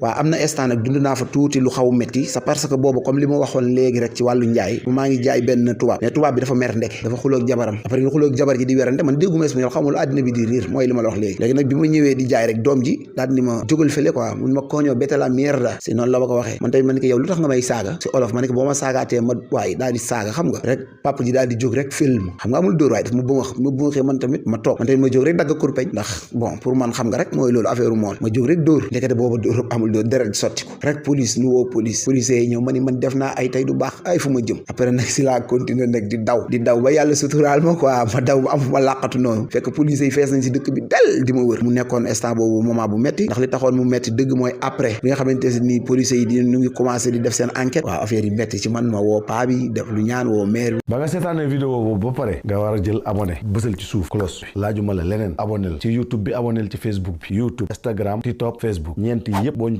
waaw am na instant nag dund naa fa tuuti lu xaw metti c'est parce que boobu comme li ma waxoon léegi rek ci wàllu njaay maa ngi jaay benn tubaab mais tubaab bi dafa mer ndek dafa xuloog jabaram après ñu xuloog jabar ji di werante man dégguma espagnol xamul àddina bi di riir mooy li ma la wax léegi nag bi ma ñëwee di jaay rek doom ji daal ni ma jógal fële quoi mun ma koñoo bete la mierda si noonu la ma ko waxee man tamit ma ne ko yow lu tax nga may saaga si olof ma ne ko boo ma saagaatee ma waaye daal di saaga xam nga rek papa ji daal di jóg rek film xam nga amul dóor waaye daf ma bumaxee man tamit ma toog man tamit ma jóg rek dagg kurpeñ ndax bon pour man xam nga rek mooy loolu affaire mool ma jóg rek dóor ndekete booba dóor amul dóor deret sotti ko rek police nu woo police yi ñëw ma ni man def naa ay tey du baax ay fu ma jëm après nag si laa continuer nag di daw ba yàlla suturaal ma quoi ma daw am fu ma làqatu noonu fekk police yi fees nañ si dëkk bi del di ma wër mu nekkoon instant boobu moment bu metti ndax li taxoon mu metti dëgg mooy après bi nga xamante ni police yi di ñu ngi commencé di def seen enquête waaw affaire yi metti ci man ma woo paa bi def lu ñaan woo maire bi ba nga seetaanee vidéo boobu ba pare nga war a jël abonné bësal ci suuf cloche bi laajuma la leneen abonné ci YouTube bi abonné ci Facebook bi YouTube Instagram TikTok Facebook ñeenti yëpp boo ñu